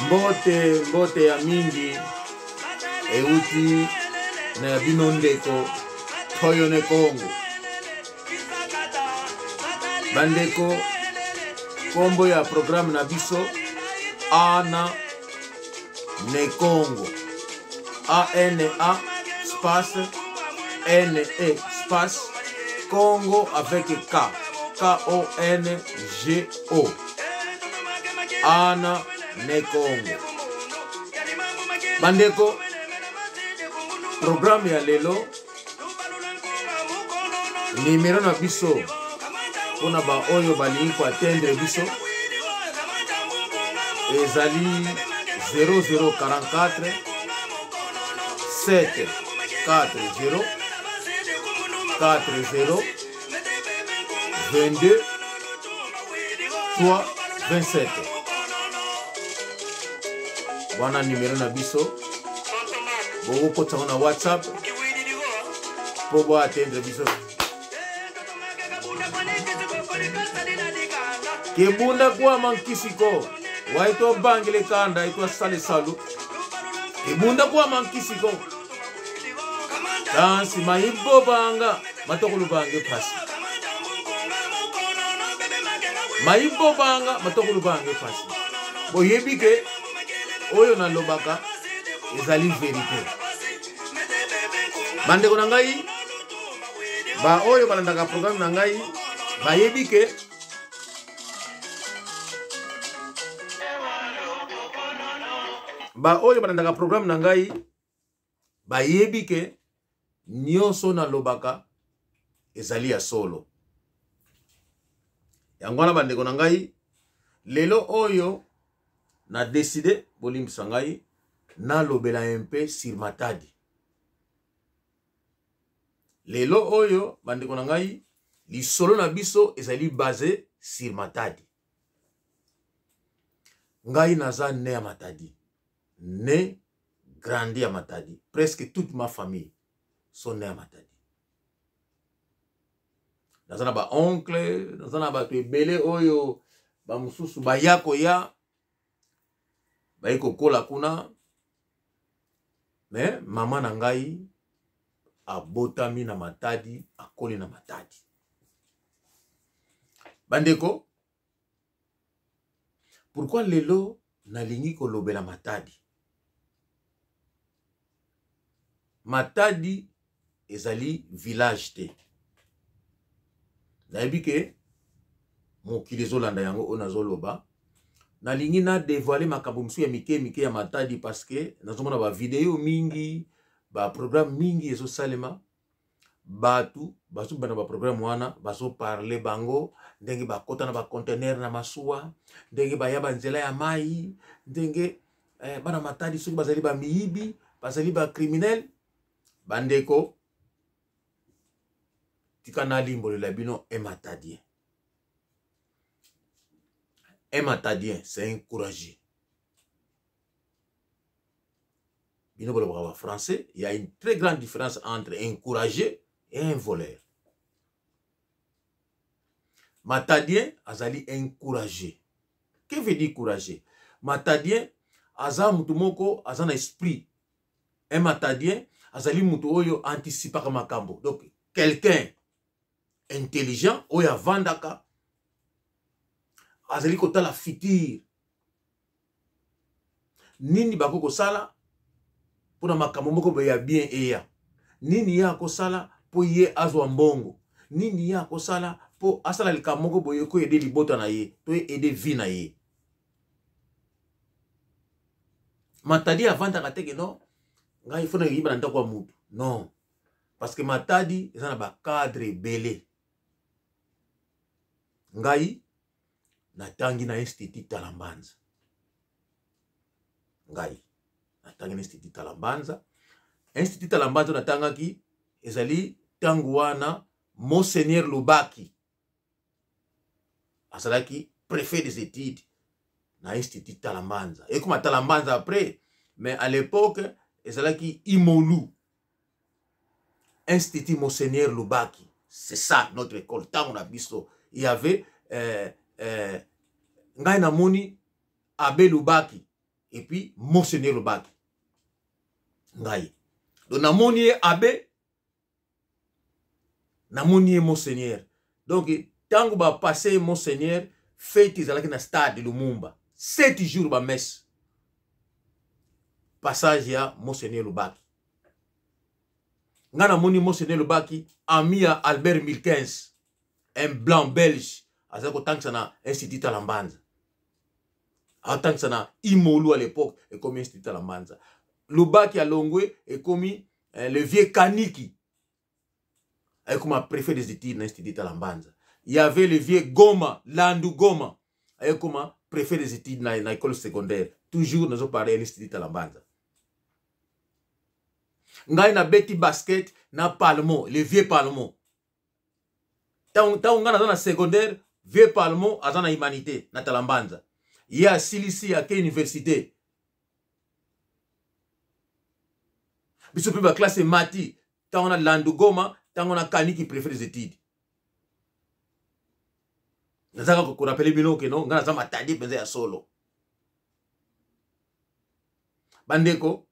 Mbote, mbote ya mingi euti na ya bino ndeko Toyone Kongo. Bandeko, kombo ya programme na biso Ana ne Kongo. A N A space N E space Congo avec K K O N G O. Ana ne Kongo. Bandeko, programme ya lelo nimero na biso mpona baoyo balingi koatteindre biso ezali 0044 7 4 0 4 0 22 3 27. Wana nimero na biso, bokokotisa ngo na WhatsApp mpo boatteindre biso. Kebunda kwama nkisiko waitwa bangile kanda itwa salisalu kebunda kwama nkisiko tansi maibobanga matokulubange pasi maibobanga matokulubange pasi. Boyebi ke oyo nalobaka ezali verite. Bandeko na ngai baoyo balandaka programme na ngai bayebi ke baoyo balandaka programme na ngai bayebi ke nyonso nalobaka ezali ya solo. Yango wana bandeko na ngai, lelo oyo na décide, bolimbisa ngai, nalobela un peu sur Matadi. Lelo oyo bandeko na ngai, lisolo na biso ezali basé sur Matadi. Ngai naza né ya Matadi, né grandi ya Matadi. Presque toute ma famille sont nés à Matadi. Naza na ba oncle, naza na bato ebele oyo ba mosusu baya koya, baye kokola kuna. Mais mama na ngai abotami na Matadi, akoli na Matadi. Bandeko, pourquoi lelo nalingi kolobela Matadi? Matadi ezali village te. Nayebi ke mokili ezolanda yango oyo nazoloba. Nalingi na dévoiler makambo mosusu ya mike mike ya Matadi parce que nazomona ba video mingi, ba programme mingi ezosalema. Bato bazobanda ba programme wana, bazoparle bango ndenge bakota na ba conteneur na masuwa, ndenge baya ba nzela ya mai, ndenge bana Matadi soki bazali ba miyibi, bazali ba criminel. Bandeko, tika nalimbolela bino un Matadien. Un Matadien, c'est un courageux. Bino bolobaka ba français, il y a une très grande différence entre un courageux et un voleur. Matadien azali un courageux. Que veut dire courageux? Matadien aza mutu moko aza na esprit. Un Matadien azali mutu oyo anticipaka makambo. Donc quelqu'un intelligent oyo avandaka azali kotala futur. Nini bako kosala mpona makambo moko boye ya bien eya? Nini ye akosala mpo ye azwa mbongo? Nini ye akosala mpo asala likambo moko boye ko aider libota na ye to aider vie na ye? Matadi avandaka te ke non, ngai fo nayiba na ndako ya mutu. Non, parce que Matadi eza na ba cadre ebele. Ngai natangi na Institut Talambanza. Ngai natangi na Institut Talambanza. Institut Talambanza natangaki ezali ntango wana Monseigneur Lubaki azalaki préfet des études na Institut Talambanza. Ekoma Talambanza après, mais à l'époque ezalaki Imolu. Institut Monseigneur Lubaki, c'est ça notre école. Tango na biso, il y avait ngai namoni Abbé Lubaki. Et puis monseigneur Lobaki ngai, donc namoni ye abbé, namoni ye monseigneur. Donc ntango bapasse ye monseigneur, fete ezalaki na stade Lumumba, 7 jours bamesse, passage ya monseigneur Lobaki. Ngai namoni monseigneur Lobaki, ami ya Albert Milkins, un blanc belge, azali kotangisa na Institut Talambanza, atangisa na Imolu à l'époque, ekomi Institut Talambanza. Lobaki alongwe, ekomi le vieux Kaniki ayekoma préfet des études na Institut Talambanza. Il y avait le vieux Goma, Landu Goma, ayekoma préfet des études na école secondaire, toujours nazoparle ya l'Institut Talambanza. Ngai nabeti basket na Palmo, le vieux Palmo. Ntango ngai naza na secondaire, vieux Palmo aza na humanité na Talambanza. Ye asilisi, ake université. Biso mpe baklasse emati ntango na Landu Goma, ntango na Kaniki préfet des études. Naza kaka korappeler bino ke no, ngai naza Matadi mpenza ya solo. Bandeko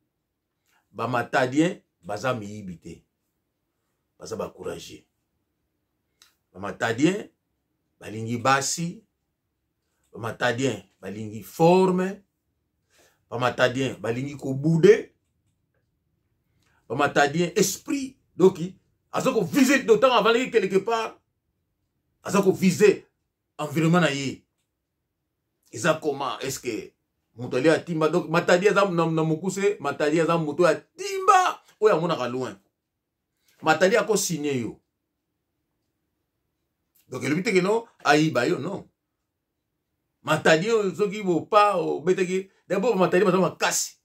bamatadien baza miyibi te, baza bacourageux. Bamatadien balingi basi, bamatadien balingi forme, bamatadien balingi kobude, bamatadien esprit. Donc aza kovise, donc ntango avandaki quelque part, aza kovise environnement na ye eza comment, est ce que moto ali atimba. Donc Matadi aza na mokuse, Matadi aza moto oyo atimba, oyo amonaka loin. Matadi akosigne yo, donc elobi te ke no ayiba yo, non. Matadi oyo soki bopa obetaki d'abord, Matadi baza makasi.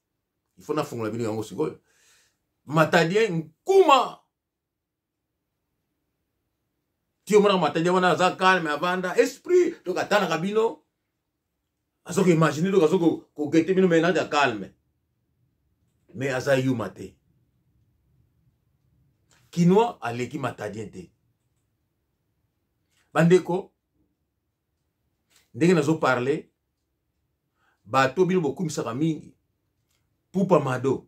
Il faut nafungola bino yango sikoyo. Matadien nkuma ti omonaka Matadi wana aza calme, avanda, esprit. Donc atalaka bino, aza koimagine, donc aza kogete bino, mais nati ya calme, mais aza yuma te. Kinois aleki matadien te. Bandeko, ndenge nazoparle, bato bino bokumisaka mingi, Pupa Mado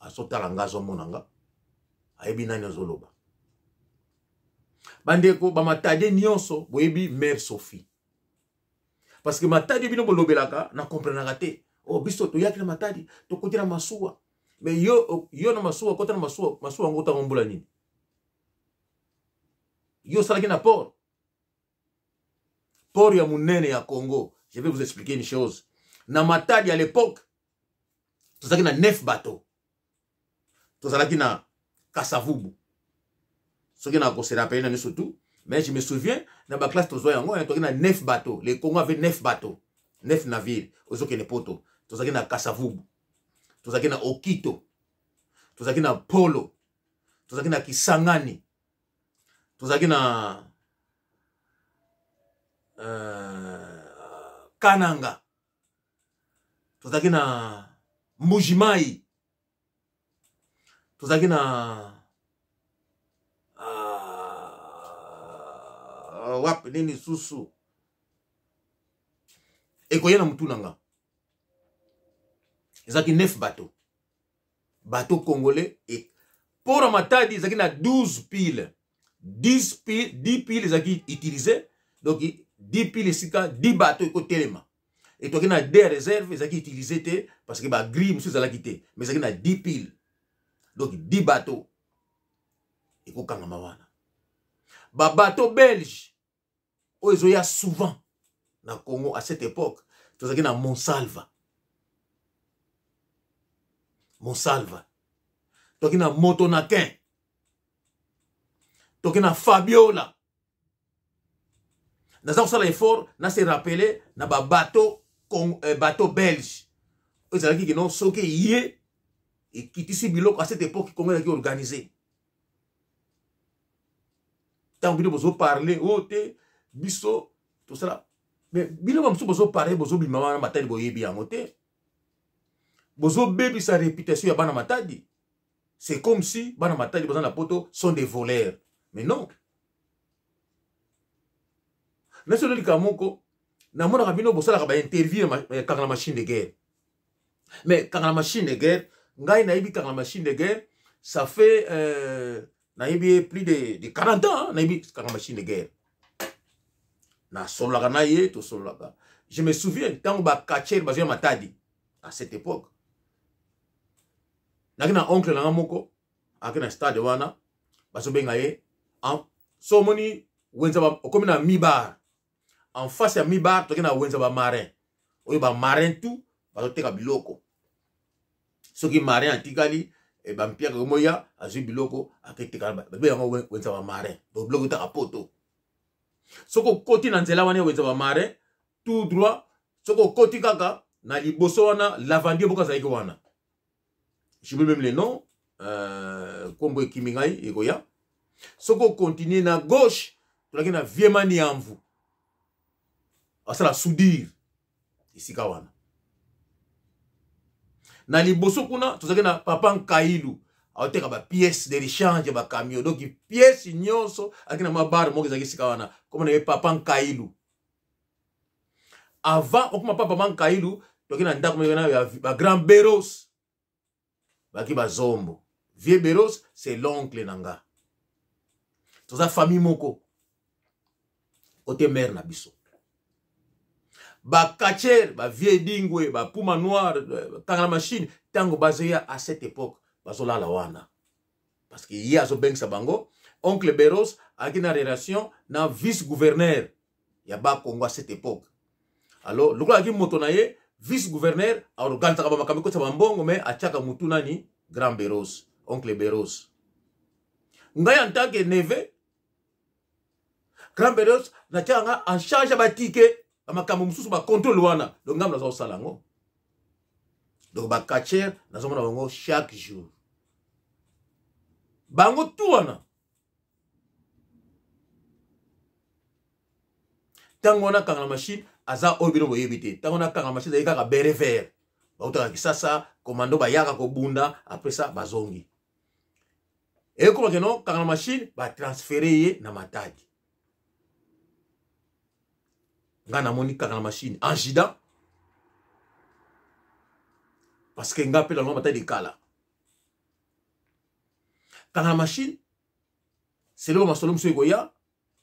azotala nga, azomona nga, ayebi nani azoloba. Bandeko bamatadie nyonso boyebi mare Sophie, parce que Matadi bino bolobelaka na komprenaka te. O oh, biso toyaki na Matadi, tokoti na masuwa, mais yo, yo na masuwa, kota na masuwa, masuwa yango otango mbula nini yo osalaki na port, port ya monene ya Congo. Je vais vous expliquer une chose. Na Matadi à l'époque tozalaki na 9 bateau. Tozalaki na Kasavubu, soki na kose rappeler na miso tout, mais je me souviens na baklasse tozwa yango. Tozalaki na 9 bateau. Le Congo avait 9 bateau, 9 navire ozokende poto. Tozalaki na Kasavubu, tozalaki na Okito, tozalaki na Polo, tozalaki na Kisangani, tozalaki na Kananga, tozalaki na Mbujimai, tozalaki na wapi nini susu ekoya na mutu na nga. Ezalaki 9 bateau, bateau congolais. E port ya Matadi ezalaki na 12 pile, 10 pile, 10 pile ezalaki utilisé. Donc 10 pile esika 10 bateau ekotelema. Etwaki na deux réserve ezalaki utilisé te, parce que bagrille mosusu ezalaki te, mais ezalaki na 10 pile. Donc 10 bateau ekokangama wana. Babateau belge oyo ezoya souvent na Congo à cette époque, tozalaki na Monsalva, Monsalva, toki na Motonakin, toki na Fabiola. Naza kosala effort na se rappeler na babateau, bateau belge oyo ezalaki kino soki ye ekitisi biloko. À cette époque Congo ezalaki organisé. Ntango bino bozoparle oyo te, biso tosala, mais bino bamosusu bozoparle, bozobima wana Matadi, boyebi yango te, bozobebisa réputation ya bana Matadi. C'est comme si bana Matadi baza na poto sont des voleurs, mais non. Naso likambo moko, namonaka bino bosalaka bainterview kaka na machine de guerre. Mais Kangala Machine de Guerre, ngai nayebi Kangala Machine de Guerre, ça fait nayebi plus de 40 ans, nayebi Kangala Machine de Guerre. Nasololaka na ye, tosololaka. Je me souviens ntango bacatcheurs bazwi ya Matadi à cette époque, naki na oncle nanga moko ake na stade wana, bazobenga ye so omoni wenza, okomi na mibar, en face ya mibar toke na wenza bamarin, oyo bamarin tout bazoteka biloko. Soki marin atikali e, bampiaka komoya, azwi biloko aketeka, babe yango wenza bamarin. Donc biloko etaka poto. Soki okoti na nzela wana ya wenza bamarin, tout droit, soki okoti kaka na liboso wana, lavandier moko azalaki wana, j'oublie même le nom, kombo ekimi ngai, ekoya. Soki okontinue na gauche, tolaki na vieux Maniamvu, asala soudure esika wana. Na liboso kuna tozalaki na papa Nkailu, aoteka bapièce de rechange ya bacamion, donc pièce nyonso. Azalaki na mwa bar moko ezalaki esika wana, komona ye papa Nkailu. Avant okoma pa papa Nkailu, toki na ndako moko ya bagrand Beros, baki bazombo. Vieux Beros, c'est l'oncle na nga, toza famille moko côté mère na biso. Bacatcheurs, bavieux Dingwe, bapuma noir, Kanga na Machine, ntango bazoya à cette époque, bazolala wana parce que ye azobengisa bango. Oncle Beros ayaki na relation na vice gouverneur ya Bakongo à cette époque. Alors lokola ayaki moto na ye, vice gouverneur aorganisaka bamakambo, ekotisa bambongo, mais atiaka mutu nani? Grand Beros, oncle Beros. Ngai en tant que neveu, grand Beros natiaka nga en charge ya batike, bamakambo mosusu, bacontrôle wana. Donc ngai naza kosala yango. Donc bacatcheurs nazomona bango chaque jour, bango tu wana. Ntango wana Kanga na Machine aza oyo bino boyebi te. Ntango wana Kanga Machine ezali kaka béret vert, bautaka Kisasa, komando, bayaka kobunda, après ça bazongi. Ekoma keno Kanga na Machine batransfere ye na Matadi. Ngai namoni Kanga na Machine en gida parce que ngai mpe nalonga Matadi kala. Kanga na Machine, selon masolo mosusu ekoya,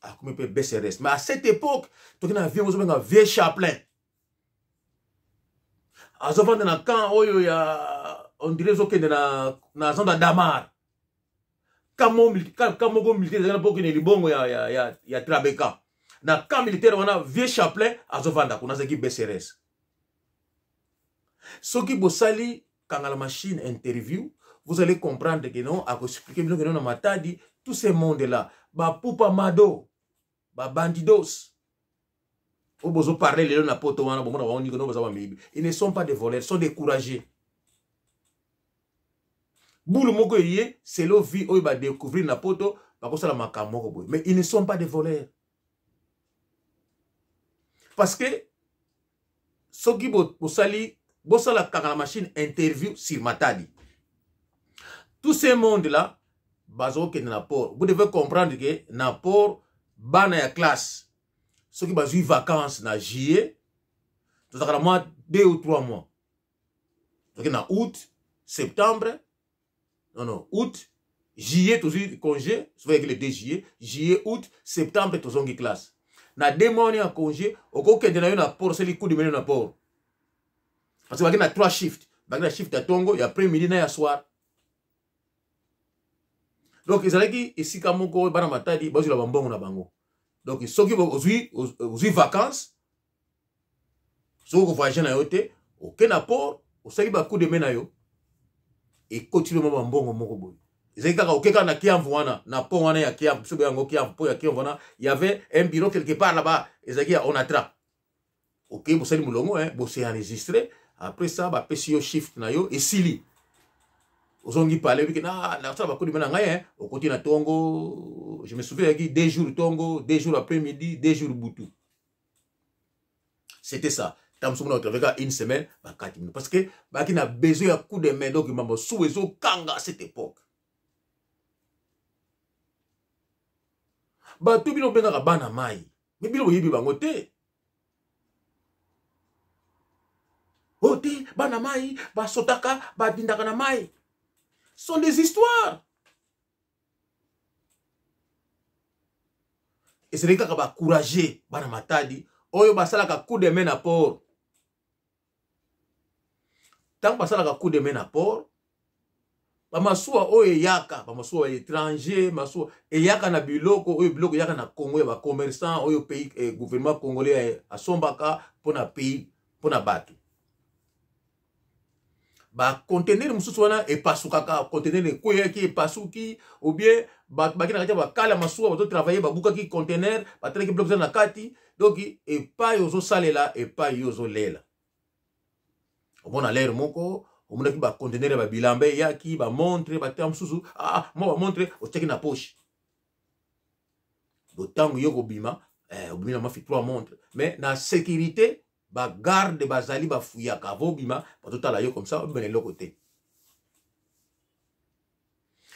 akomi mpe BCRS. Mais à cette époque toki na vieux ozobenga vieux Chaplin, azovanda na camp oyo ya, on dirait ezokende na zone ya Damar, camp moko militaire ezali mpo okende libongo ya Trabeka. Na camp militaire wana, vieux Chaplin azovanda kuna, azalaki BCRS. Soki bosali Kangala Machine interview, vous allez comprendre que non, akoexpliquer bino que non, na Matadi, tout ce monde là, bapupa mado, babandidos oyo bozoparle lelo na poto wana, bomona bango niko baza bamiyibi. Ils ne sont pas des voleurs, ils sont découragés. Bulu moko eye selo vie oyo badécouvrir na poto, bakosala makambo moko boye, mais ils ne sont pas des voleurs parce que soki bosali, bosala Kanga na Machine interview sur Matadi, tout ce monde là bazokende na port. Vous devez comprendre que na port, bana ya classe soki bazwi vacances na juillet, tozalaka na mwa 2 ou 3 mois, toke na août, septembre, non, non, août, juillet tozwi congé, soki le 2 juillet, juillet, août, septembre tozongi classe. Na 2 mois wana ya congé, okokende na yo na port, osali coup de main na port parce que baki na 3 shift, baki na shift ya ntongo, ya après midi na ya soir. Donc ezalaki esika moko bana Matadi bazwila bambongo na bango. Donc soki ozwi vacance, soki okovoyage na yo te, oke na port, osali bacoup de main na yo, ekoti lo mwa bambongo moko boye. Ezalaki kaka oke kaka na Kiamvu wana, na pont wana ya Kiamvu, biso yango Kiamvu, pont ya Kiamvu wana, y avait un bureau quelque part là-bas, ezalaki ya Onatra. Oke, bosali molongo, hein, bose enregistré, après ça bapesi yo shift na yo, esili, ozongi pale wiki na nasala bacoup de main na ngai, hein. Okoti na ntongo, je me souviens ezalaki 2 jours ntongo, 2 jours après midi, 2 jours butu, c'était ça. Ntango mosusu mona otravaillaka une semaine, bakati bino parce que bayaki na besoin ya coup de main. Donc mambo suwa ezokanga à cette époque. Bato bino obengaka bana mai, mais bino boyebi bango te. O te, bana mai basotaka, badindaka na mai. Sont des histoires. Ezali kaka bacourage bana Matadi oyo basalaka coup de main na port. Ntango basalaka coup de main na port, bamasuwa oyo eyaka, bamasuwa ya étranger, masuwa eyaka na biloko oyo, biloko eyaka na Congo ya bacommerçant oyo pays, gouvernement congolais asombaka mpona pays, mpona bato. Baconteneur mosusu wana epasukaka, conteneur ekweyaki, epasuki, ou bien bato baki na kati ya bakala masuwa bazotravaille, babukaki conteneur, batalaki biloko eza na kati. Donc epai ozosalela, epai yo ozolela, omona lere moko omonaki baconteneur ya babilamba eyaki, bamontre, batea mosusu, ah, mwa bamontre otiaki na poche. Botango yo kobima, obimi na mafi 3 montre, mais na sécurité bagarde bazali, bafuyaka vobima, bazotala yo comme ça, obima na eloko te.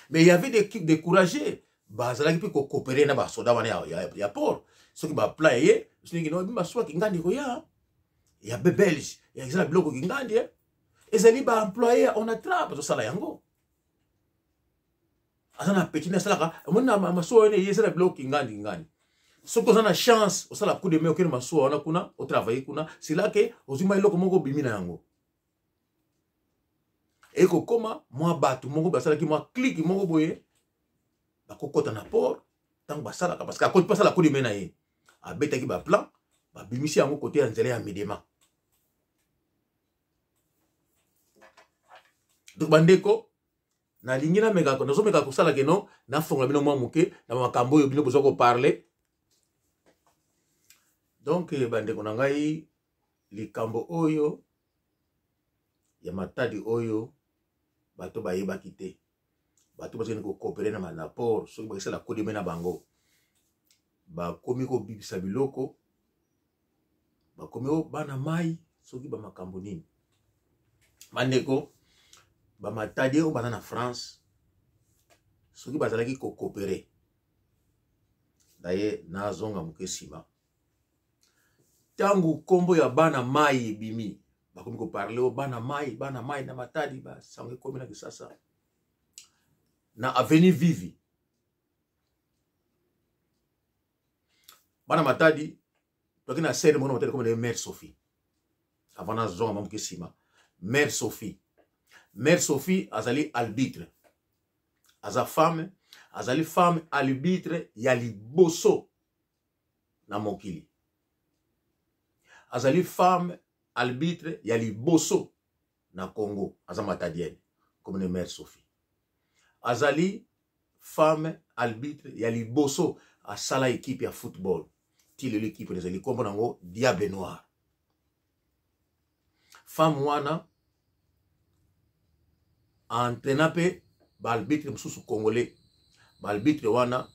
Mais il y avait des découragés, bazalaki mpe kokopere na basoda wana ya port. Soki baplan eye, soki no bima, swaki ngandi koya ya be belge ya eza na biloko kingandi, ezali baemploye ya Onatra bazosala yango. Aza na petit asalaka, omoni na masuwa wana eye eza na biloko kingandi kingandi. Soki oza na chance, osala coup de main, okende masuwa wana kuna, otravaille kuna, c'est là ke ozwi mwa eloko moko, obimi na yango. Ekokoma mwa bato moko basalaki mwa clique moko boye, bakokɔta na port ntango basalaka, parce que akoti mpe asala coup de main na ye, abetaki baplan, babimisi yango kote ya nzela ya Midema. Donc bandeko, nalingi nameka, nazomeka kosala keno nafongola bino mwa moke na makambo oyo bino boza koparle. Donc bandeko na ngai, likambo oyo ya Matadi oyo bato bayebaki te, bato bazali kokopere na port, soki bakisala kodeme na bango, bakomi kobibisa biloko, bakomi o bana mai, soki bamakambo nini. Bandeko bamatadi oyo baza na France, soki bazalaki kokopere daye, nazonga moke nsima. Ntango nkombo ya bana mai ebimi, bakomi koparle o bana mai, bana mai na Matadi, basango ekomi na Kisasa na avenue Vivi. Bana Matadi toki na sere moko na Matadi, komi na ye Mare Sophie. Avant nazonga mwa moke nsima, Mare Sophie, Mare Sophie azali arbitre, aza femme, azali femme arbitre ya liboso na mokili, azali femme arbitre ya liboso na Congo, aza matadienne comme ne. Mare Sophie azali femme arbitre ya liboso asala équipe ya football. Ti lelo équipe ezali, nkombo nango Diable Noir. Femme wana entraîna mpe baarbitre mosusu congolais. Baarbitre wana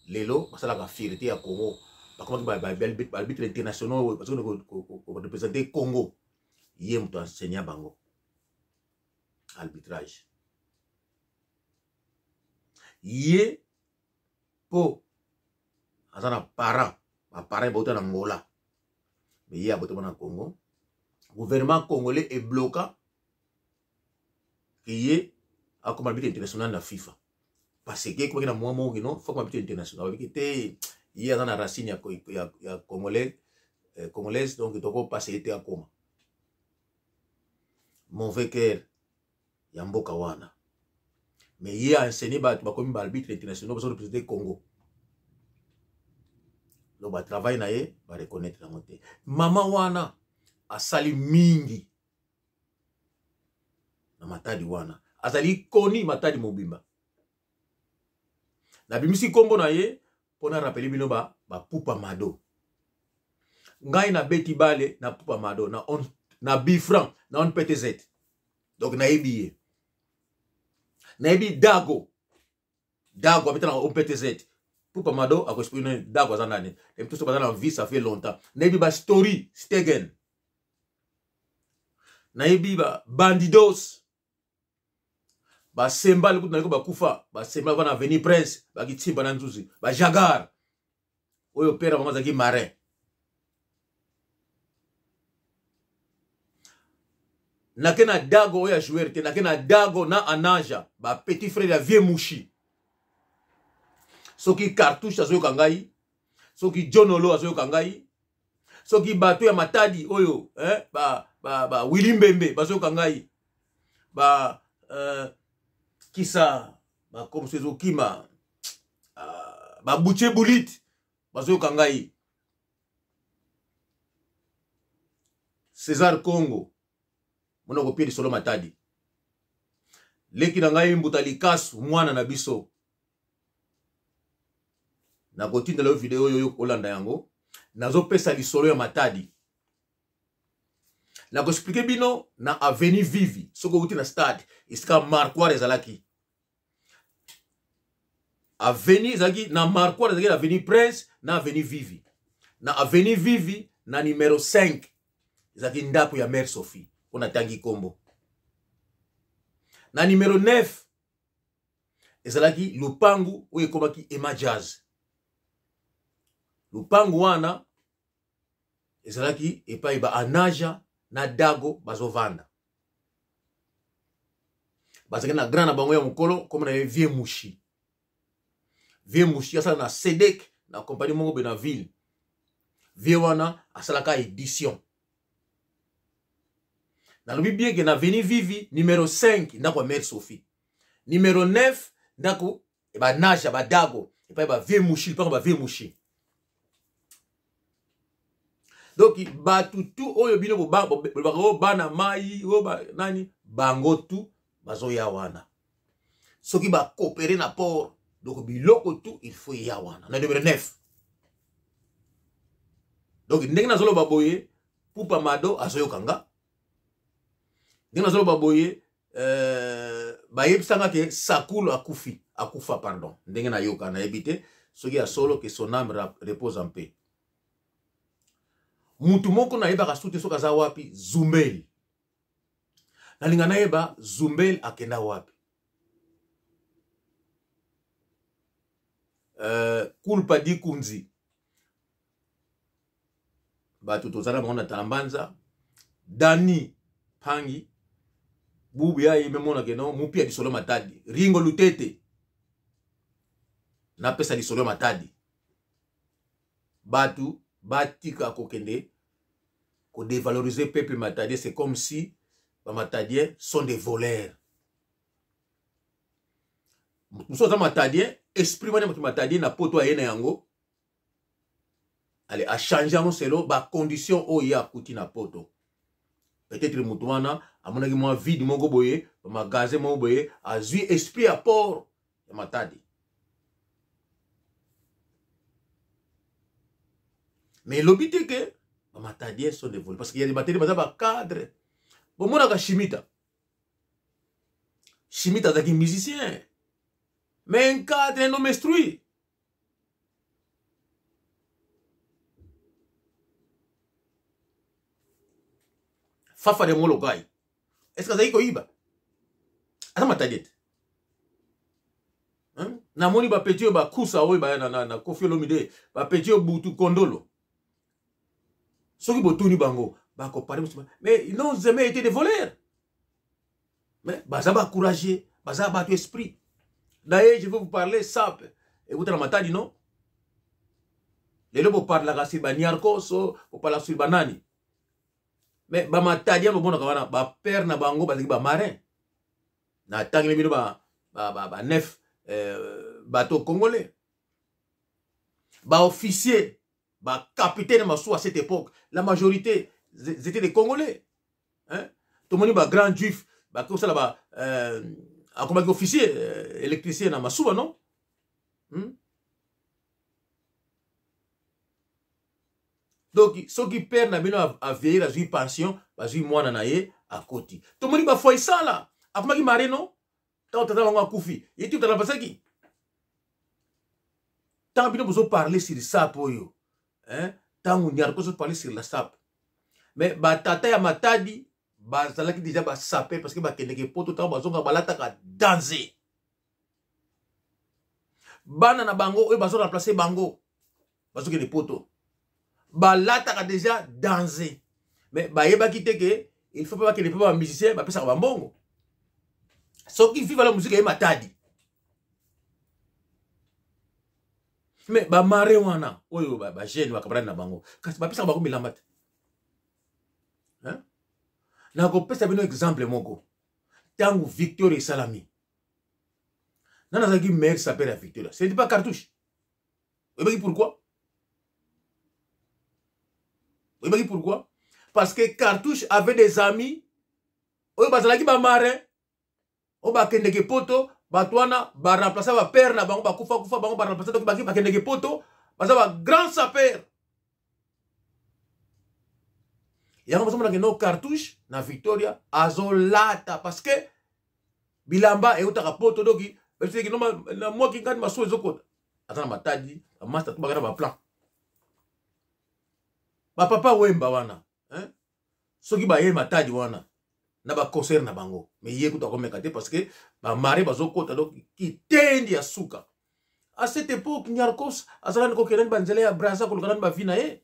lelo basalaka fierté ya Congo, bakomaki baarbitre internationaux, bazokende korepresente Congo. Ye moto enseignant bango arbitrage. Ye mpo aza na parent, baparent bauta na Ngola, me ye abotama na Congo. Gouvernement congolais ebloka ke ye akoma arbitre international na FIFA, parce que ekomaki na mwa moko kino fo akoma arbitre international. Babiki te, ye aza na racine ya congolais, congolaise, donc tokopasa ye te akoma. Mauvais cœur ya mboka wana. Mais ye aenseigné bato, bakomi baarbitre internationaux, bazo représente Congo. Donc batravail na ye bareconnaître yango te. Mama wana asali mingi na Matadi wana, azali koni Matadi mobimba. Nabimisi nkombo na ye mpo na rappeler bino bapupa mado. Ngai nabeti bale na Pupa Mado na, on, na bifran na on PTZ. Donc nayebi ye, nayebi Dago. Dago abeta na on PTZ. Pupa Mado akoexplike Dago aza nani. Nayebi toso baza na vie, ça fait longtemps. Nayebi bastory Stegen, nayebi ba Bandidos, basemba likutu naliko bakufa, basemba bana avenue Prince, bakitsimba na nzuzi, bajagar oyo pere bango azalaki marin. Nake na Dago oyo ya joueur te, nake na Dago na Anaja, ba petit frère ya vieux Mushi. Soki Cartouche azoyoka ngai, soki John Olo azoyoka ngai, soki bato ya Matadi oyo eh, ba, ba, ba Willy Mbembe bazoyoka ngai, ba kisa bakomso ezokima, ba Boucher Bulit bazoyoka ngai, César Congo mona kopie lisolo Matadi, leki na ngai Mbuta Likasu mwana na biso, nakotindela yo video oyo olanda yango. Nazopesa lisolo ya Matadi, nakoexplike bino na avenue Vivi. Soki outi na stade esika Marquoir ezalaki, avenue ezalaki na Marquoir, ezalaki na avenue Prince na avenue Vivi. Na avenue Vivi na numero 5 ezalaki ndako ya Mère Sophie mpo natangi nkombo. Na numero 9 ezalaki lupangu oyo ekomaki Ema Jazz. Lupangu wana ezalaki epai ba Anaja na Dago bazovanda. Bazalaki na grand na bango ya mokolo, komona ye Vieux Mushi. Vieux Mushi asala na Sedek, na compagnie moko be na ville. Vieux wana asalaka édition. Nalobi bien ke na avenue Vivi numero 5 ndako ya Mère Sophie, numero 9 ndako ba Naja ba Dago epai ba Vieux Mushi, lupango ba Vieux Mushi. Donc bato tu oyo bino bolobaka oyo bana mai oyo nani, bango tu bazoya wana. Soki bakopere na port, donc biloko tu il faut eya wana na numero 9. Donc ndenge nazoloba boye, Pupa Mado azoyoka nga. Ndenge nazoloba boye, bayebisanga ke Sakulu akufi, akufa pardon, ndenge nayoka nayebi te soki ya solo, ke son âme repose en paix. Mutu moko nayebaka su te soki aza wapi, Zumbel. Nalinga nayeba Zumbel akenda wapi. Kulpa Dikunzi, bato tozala bango na Talambanza, Dani Pangi bubu ya ye memona ke no mupi ya lisolo Matadi, Ringo Lutete napesa lisolo ya Matadi. Bato batika kokende kodevaloriser peuple matadien, c'est comme si bamatadiens sont des voleurs. Mosusu aza matadien, esprit wana moto matadien na poto aye na yango, ale achange yango selo bacondition oyo ye akuti na poto. Peut-être moto wana amonaki mwa vide moko boye, bamagasin moko boye, azwi esprit ya port ya Matadi. Mais elobi te ke bamatadiens sont des voleurs, parce que ya des matadiens baza bacadre. Bomonaka Shimita, Shimita azalaki musicien, mais un cadre, un homme instruit. Fafa de Molokai, est-ce que azalaki koyiba? Aza matadien te. Namoni bapeti oyo bakusa oyo baya na, na, na Koffi Olomide, bapeti oyo butu kondolo, soki botuni bango bakopare, mais ils n'ont jamais été des voleurs, mais baza bacourageux, baza bato esprit. D'ailleurs, je vais vous parler sape ekuta na Matadi. Non, lelo boparlaka sur baniarkoso, boparlaka sur banani, mais bamatadien bomonaka wana, bapere na bango bazalaki bamarin. Natangeli bino ba, ba, ba, ba nef bateau congolais, baofficier, bacapitaine masuwa à cette époque, la majorité étaient des Congolais, hein? Tomoni bagrand juif bakosala ba akomaki officier électricien na masuwa, non? Donc soki père na bino avieillir, azwi pension, bazwi mwana na ye akoti. Tomoni bafoisala akomaki mare, no? Ntango tata bango akufi, ye ti tata pasaki. Ntango bino bozoparle sur sape oyo, ntango Nyarko ozoparle sur la sape, mais batata ya Matadi bazalaki déjà basape, parce que bakendeke poto, ntango bazonga balataka danse. Bana na bango oyo bazo remplacer bango bazokende poto balataka déjà danse, mais bayebaki te ke Il faut mpe bakende mpe bamusicien bapesaka bambongo. Soki Viva la Musique eye Matadi, mais bamare wana oyo bajeune, bakamarade na bango, kasi bapesaka bango bilamba te. Nakopesa bino exemple moko. Ntango Victoire esalami, nani azalaki meilleur sapeur ya Victoria? C'était pas Cartouche. Oyebaki pourquoi? Oyebaki pourquoi? Parce que Cartouche avait des amis oyo bazalaki bamarin, oyo bakendeke Poto. Bato wana baremplaça bapère na bango bakufa kufa, bango baremplaça. Donc bakendeke Poto, baza bagrand sapeur. Yango bazomonake no Cartouche na Victoria azolata, parce que bilamba eutaka Poto. Doki baseki no na mwaki ngani masuwa ezokota, aza na Matadi, bamaster to baka na baplan, bapapa Wemba wana, hein? Soki baye Matadi wana na baconcert na bango, mais ye kutu akomeka te, parce que bamare bazokota. Donc kitendi ya suka, à cette époque, Nyarkos azalaki kokende nani banzela ya Braza, koluka nani bavi na ye,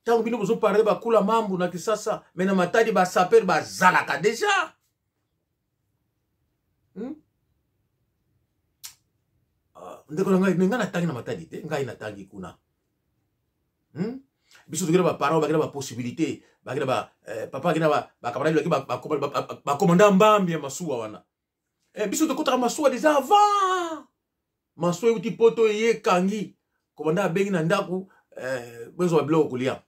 Ntango bino bozoparle bakula mambu na Kisasa, mais na Matadi basaper bazalaka déjà, Ah, ndeko na ngai, me ngai natangi na Matadi te, ngai natangi kuna, Biso tokenda, baparent bakenda, bapossibilité bakenda, ba papa akenda, bakamaradi baki bakomanda mbambi ya masuwa wana. Biso tokotaka masuwa déjà avant masuwa euti Poto. Eye ekangi, komanda abengi na ndako, bozwa biloko kolia.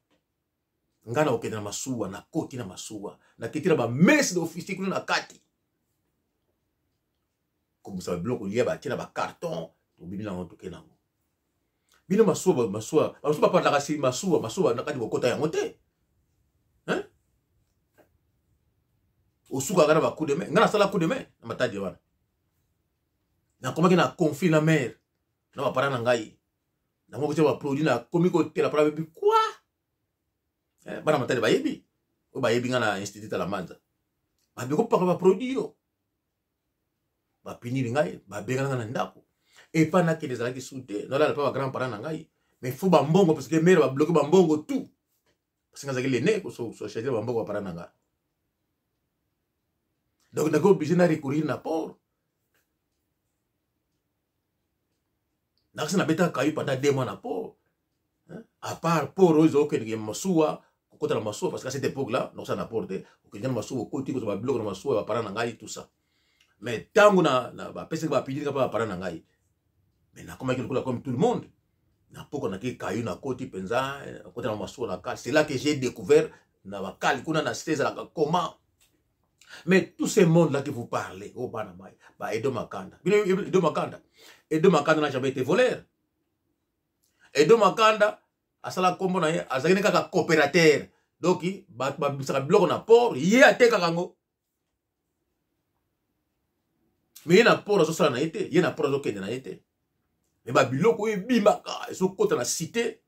Ngai na kokende na masuwa, nakoti na masuwa, naketi na bamesse d'officier kuna na kati, kobimisa babiloko lia, batie na bacarton, tobimi nango, toke nango. Bino masuwa, masuwa, basusu bapandaka si masuwa, masuwa na kati bokota yango te, hein? Osukaka na bacoup de main. Ngai nasala coup de main na Matadi wana, nakomaki na conflit na mare na baparent na ngai. Nango kotia baproduit, nakomi kotela para bebi quoi. Bana Matadi bayebi, oyo bayebi ngai na institut Talamanza, babi kopaka baproduit yo, bapinili ngai, babengana ngai na ndako. Epa nakende ezalaki su te, nalala mpa bagrand parent na ngai, mais faut bambongo, parce que mare babloke bambongo tout, parce que nazalaki lene kosocharge bambongo baparent na ngai. Donc naki obligé na recourir na port. Nakasi nabetaka kayu pendant 2 mois na port, à part port oyo ezokendeke masuwa, kokota na masuwa, parce que à cette époque là nakosala na port te. Okende na masuwa, okoti kozwa babiloko na masuwa ya baparent na ngai, tout ça. Mais ntango bapesaki, bapilika mpa baparent na ngai, mais nakomaki lokola comme tout le monde. Na poko naki kayu, nakoti mpenza, nakoti na masuwa na kali. C'est là que j'ai découvert na bakali kuna na cité ezalaka comment. Mais tout ce monde là que vous parlez, oh bana mai ba Edo Makanda, bino Edo Makanda, Edo Makanda n'a jamais été voleur. Edo Makanda asala nkombo na ye, azalaki ne kaka coopérateur. Donc bato babimisaka biloko na port, ye atekaka yango, mais ye na port azosala na ye te, ye na port azokende na ye te. Mais babiloko oyo ebimaka, ezokɔta na cité,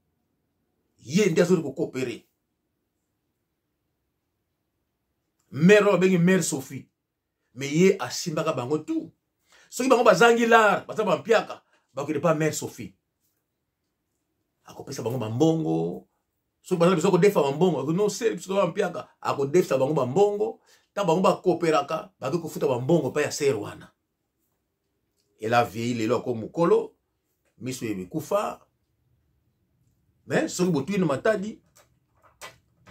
ye nde azoli kocoopérer. Mare oyo babengi mare Sophie, mais ye asimbaka bango tout. Soki bango bazangi lar, baza bampiaka, bakende pa mare Sophie, akopesa bango bambongo. Soki baza biso kodefa bambongo, no seli biso bampiaka, akodefisa bango bambongo. Ntango bango bakoperaka, bake kofuta bambongo mpa ya sere wana. Ela vieilli lelo, ako mokolo, miso ekufa. Mais soki botuni na Matadi,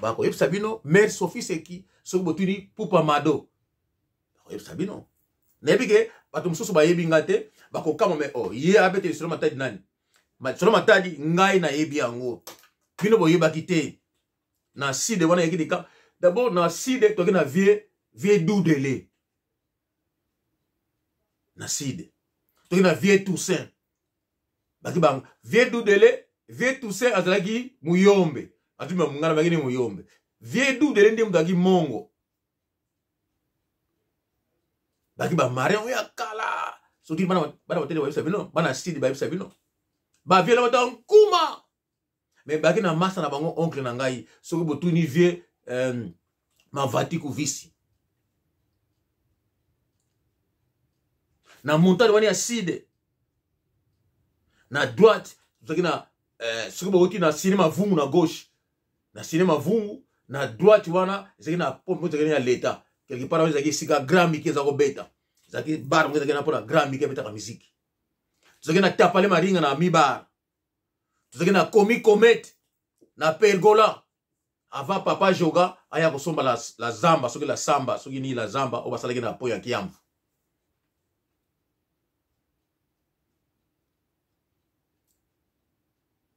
bakoyebisa bino mare Sophie seki. Soki botuni Pupa Mado, bakoyebisa bino. Nayebi ke bato mosusu bayebi nga te, bakokama, mais oh, ye abete lisolo Matadi nani? Lisolo Matadi, ngai nayebi yango, bino boyebaki te. Na side wana eyaki lika d'abord na side, toki na vieux Dudele na side, toki na vieux Toussaint. Baki ba vieux Dudele, vieux Toussaint azalaki muyombe, atumi mongana baki ni muyombe. Vieux Dudele nde moto azalaki mongo. Baki bamarin oyo ya kala. Soki bana batele bayebisa bino, bana sidi bayebisa bino, bavieux na bato ya nkuma. Mais baki na masa na bango, oncle na ngai. Soki botuni vieux Mavati Kuvisi na montagne wana ya side, na droite tozalaki na soki bouti na ciné Mavungu, na gauche na ciné Mavungu. Na droite wana ezalaki na pompe ezalaki ya leta quelque part, wana ezalaki esika grand mike eza kobeta, ezalaki bar moko ezalaki na mpona grand mike abetaka miziki. Tozalaki na tapale maringa na mibar, tozalaki na komi comete na pergola avant papa Joga aya kosomba la zamba, soki la samba, soki nini, la zamba oyo basalaki na po ya Kiamvu.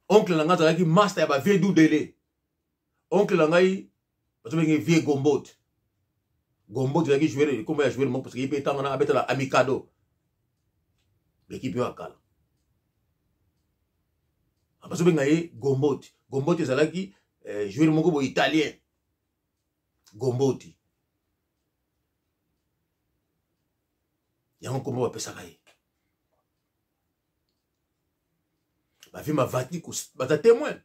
Oncle na ngai azalaki master ya bavieux dudele. Oncle na ngai bazobenge vieux Gombote. Gombote ezalaki joueur, nkombo ya joueur moko, parce que ye mpe ntango wana abetala Amikado, ekipe oyo ya kala. Bazobenga ye Gombote. Gombote ezalaki joueur moko boye italien, Gomboti, yango nkombo bapesaka ye. Bavieux Mavatiku baza témoin.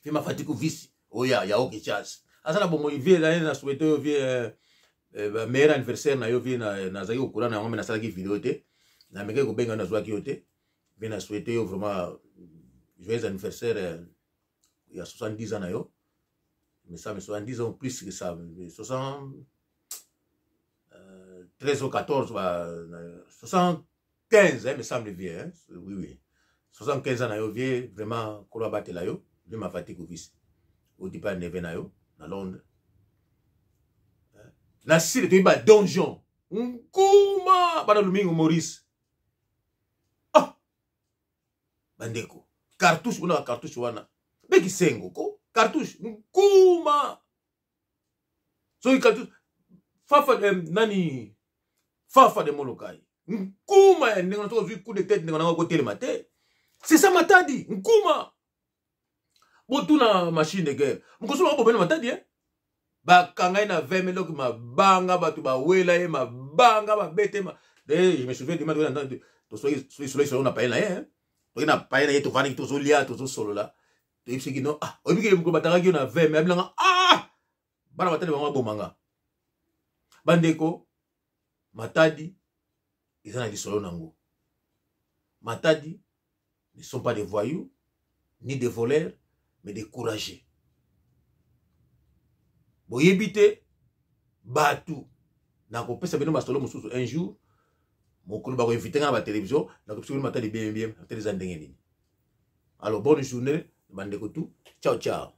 Vieux Mavatiku visi oyo ya OK Jazz aza na bomoi. Vieux na ye, na souhaite oyo vieux meilleur anniversaire na yo, vieux. Nazalaki kokula na yango, me nasalaki video te. Namekaki kobenga yo, nazwaki yo te. Vieux, na souhaite yo vraiment joyeux anniversaire ya 70 ans na yo. Mais ça, 70 ans, plus que ça, 60 13 ou 14, bah, 75, hein, me semble, vieux, hein? Oui, 75 ans na yo, vieux, vraiment kolo abatela yo. Vieux Mavatiku visi oti pa neve na yo na Londres na sile, toyebi ba donjon nkuma bana Lumingo Maurice. Ah, bandeko, cartouche kuna, ba cartouche wana bekisengo ko cartouche nkuma, soki cartouche fafa nani, fafa de Molokai, nkuma ya ndenge soki ozwi coup de tête, ndenge nango kotelema te. C'est ça Matadi, nkuma. Botuna machine de guerre mokoso bango bobena Matadi, eh? Bakanga ye na 20 000 donc mabanga, bato bawela ye mabanga, babete ma. Je me souviens dima tosolaki solo na paye na ye, toki na paye na ye, tovandaki, tozolia, tozosolola, toyebisaki no: "Ah, oyebiki mokolo batangaki yo na 20 000?" Abilanga: "Ah, bana Matadi bango babomanga." Bandeko, Matadi eza na lisolo nango. Matadi ne sont pas des voyous ni des voleurs, mais des courageux. Boyebi te bato, nakopesa bino masolo mosusu un jour, mokolo bakoinvite nga na batelevizio, nakopesa bino Matadi bien bien, Matadi eza ndenge nini. Alors, bonne journée bandeko tout, ciao ciao.